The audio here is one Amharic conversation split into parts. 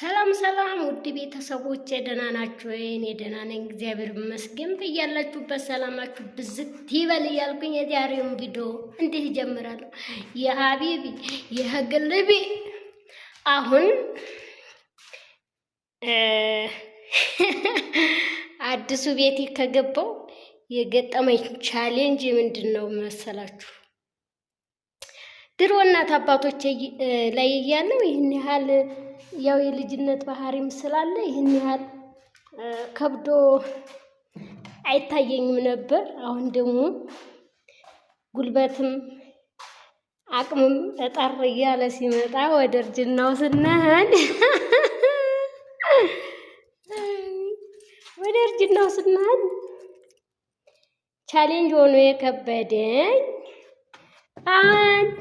ሰላም ሰላም ውድ ቤተሰቦቼ ደህና ናችሁ ወይ? እኔ ደህና ነኝ፣ እግዚአብሔር ይመስገን። በያላችሁበት ሰላማችሁ ብዝት ይበል እያልኩኝ የዛሬውን ቪዲዮ እንዲህ እጀምራለሁ። يا حبيبي يا قلبي አሁን አዲሱ ቤቴ ከገባው የገጠመኝ challenge ምንድን ነው መሰላችሁ? ድሮ እናት አባቶቼ ላይ እያለሁ ይህን ያህል ያው የልጅነት ባህሪም ስላለ ይህን ያህል ከብዶ አይታየኝም ነበር። አሁን ደግሞ ጉልበትም አቅምም እጠር እያለ ሲመጣ ወደ እርጅናው ስንሄድ ወደ እርጅናው ስንሄድ challenge ሆኖ የከበደኝ አንድ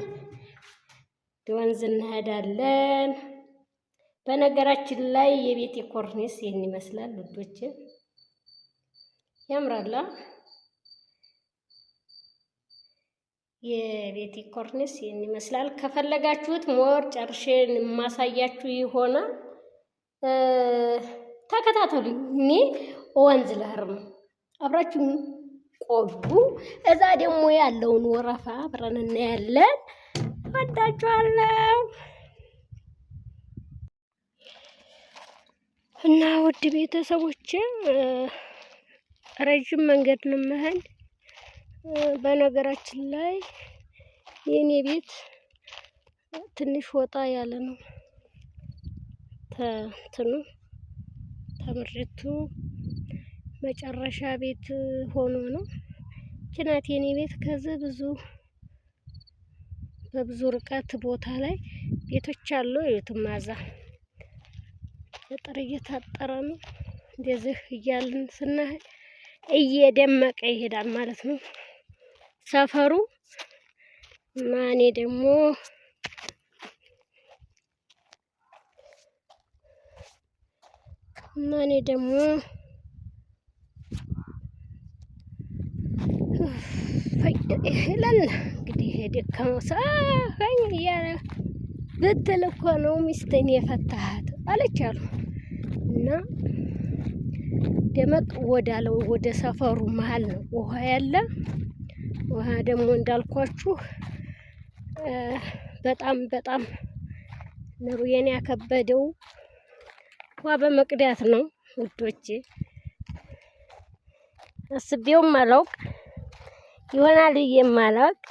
ወንዝ እንሄዳለን። በነገራችን ላይ የቤቴ ኮርኒስ ይህን ይመስላል ውዶች፣ ያምራላ። የቤቴ ኮርኒስ ይህን ይመስላል። ከፈለጋችሁት more ጨርሼን የማሳያችሁ ይሆናል። ተከታተሉኝ። እኔ ወንዝ ልሄድ ነው፣ አብራችሁ ቆዩ። እዛ ደግሞ ያለውን ወረፋ አብረን እናያለን። ወዳችኋለሁ። እና ውድ ቤተሰቦች ረዥም መንገድ ነው የምሄድ። በነገራችን ላይ የኔ ቤት ትንሽ ወጣ ያለ ነው። ተትኑ ተምሪቱ መጨረሻ ቤት ሆኖ ነው። ችናት የኔ ቤት ከዚህ ብዙ በብዙ ርቀት ቦታ ላይ ቤቶች አሉ። የትማዛ እጥር እየታጠረ ነው። እንደዚህ እያልን ስናሄድ እየደመቀ ይሄዳል ማለት ነው ሰፈሩ። እና እኔ ደግሞ እና እኔ ደግሞ ይላል እንግዲህ የደከመው ሰኝ እያለ ብትል እኮ ነው ሚስትን የፈታሃት አለች አሉ። እና ደመቅ ወዳለው ወደ ሰፈሩ መሀል ነው ውሃ ያለ። ውሃ ደግሞ እንዳልኳችሁ በጣም በጣም ኑሮዬን ያከበደው ውሃ በመቅዳት ነው ውዶቼ። አስቤውም አላውቅ ይሆናል ብዬም አላውቅ።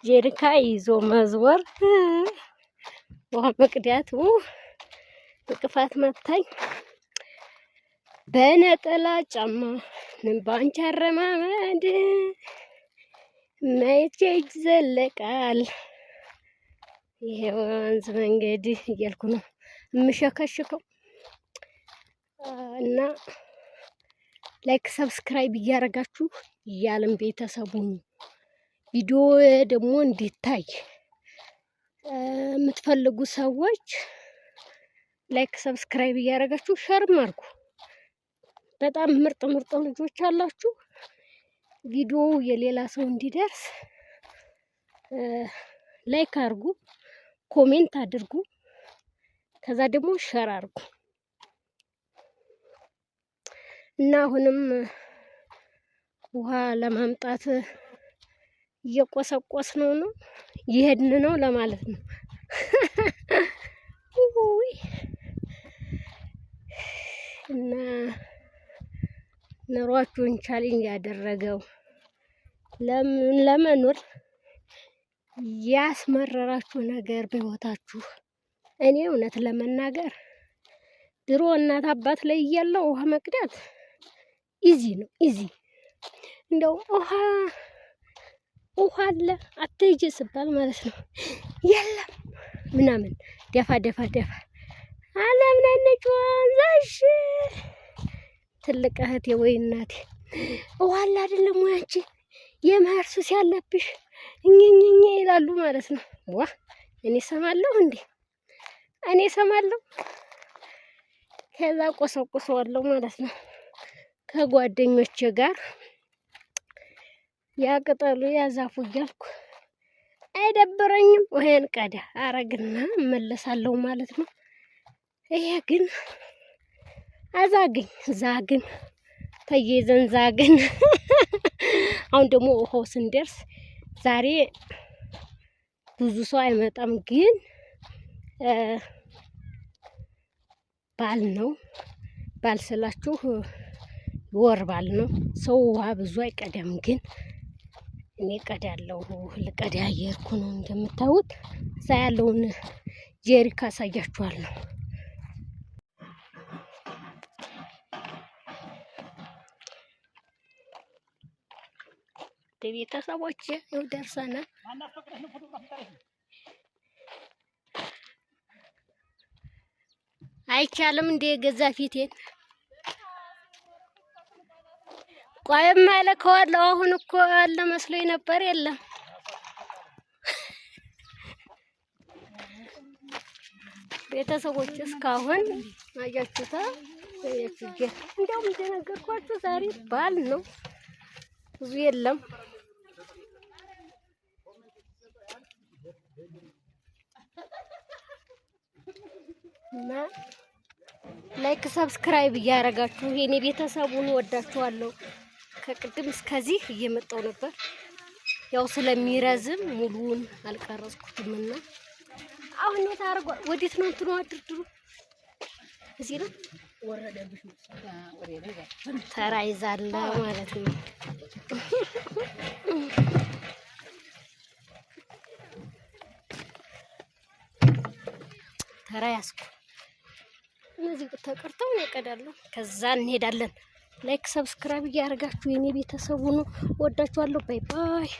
ጀሪካ ይዞ መዝወር ውሃ መቅዳት እንቅፋት መታኝ። በነጠላ ጫማ ባንቺ አረማመድ መቼ ይዘለቃል ይሄ ወንዝ መንገድ እያልኩ ነው የምሸከሽከው። እና like subscribe እያደረጋችሁ እያለም ቤተሰቡን ቪዲዮ ደግሞ እንዲታይ የምትፈልጉ ሰዎች like subscribe እያደረጋችሁ share ም አድርጉ። በጣም ምርጥ ምርጥ ልጆች አላችሁ። ቪዲዮው የሌላ ሰው እንዲደርስ like አድርጉ፣ comment አድርጉ፣ ከዛ ደግሞ share አድርጉ። እና አሁንም ውሃ ለማምጣት እየቆሰቆስ ነው ይሄድን ነው ለማለት ነው። እና ኑሯችሁን challenge ያደረገው ለመኖር ያስመረራችሁ ነገር በህይወታችሁ። እኔ እውነት ለመናገር ድሮ እናት አባት ላይ እያለሁ ውሃ መቅዳት easy ነው፣ easy። እንደው ውሃ ውሃ አለ አትሂጂ ስባል ማለት ነው የለም ምናምን ደፋ ደፋ ደፋ አለም ነነች ወንዝ። ትልቅ እህቴ ወይ እናቴ ውሃ አለ አይደለም ወይ አንቺ የመኸር ሱስ ያለብሽ እኝኝኝ ይላሉ ማለት ነው። ዋ እኔ እሰማለሁ እንዴ እኔ እሰማለሁ። ከዛ ቆሰቁሰዋለሁ ማለት ነው ከጓደኞቼ ጋር ያ ቅጠሉ ያ ዛፉ እያልኩ አይደብረኝም። ውሃዬን ቀዳ አረግና እመለሳለሁ ማለት ነው። ይሄ ግን አዛግኝ ዛግን ተየዘን ዛግን። አሁን ደግሞ ውሃው ስንደርስ ዛሬ ብዙ ሰው አይመጣም፣ ግን ባል ነው። ባል ስላችሁ ወር ባል ነው። ሰው ውሃ ብዙ አይቀዳም፣ ግን እኔ ቀዳለሁ። ልቀዳ እየሄድኩ ነው። እንደምታዩት እዛ ያለውን ጀሪካ አሳያችኋለሁ። ቤተሰቦች ይኸው ደርሰናል። አይቻልም እንደ የገዛ ፊቴን ቆይም እልከዋለሁ። አሁን እኮ አለ መስሎኝ ነበር፣ የለም። ቤተሰቦች እስካሁን አያችሁታ። እንዲያውም እንደነገርኳችሁ ዛሬ ባል ነው፣ ብዙ የለም። እና like subscribe እያደረጋችሁ የኔ ቤተሰቡን ወዳችኋለሁ። ከቅድም እስከዚህ እየመጣው ነበር፣ ያው ስለሚረዝም ሙሉውን አልቀረጽኩትምና አሁን የት አድርጓል? ወዴት ነው እንትኑ ድርድሩ? እዚህ ነው ተራ ይዛለ ማለት ነው። ተራ ያዝኩ። እነዚህ ተቀርተው ነው ይቀዳሉ። ከዛ እንሄዳለን። Like subscribe እያደረጋችሁ የኔ ቤተሰቡ ነው። ወዳችኋለሁ። Bye bye።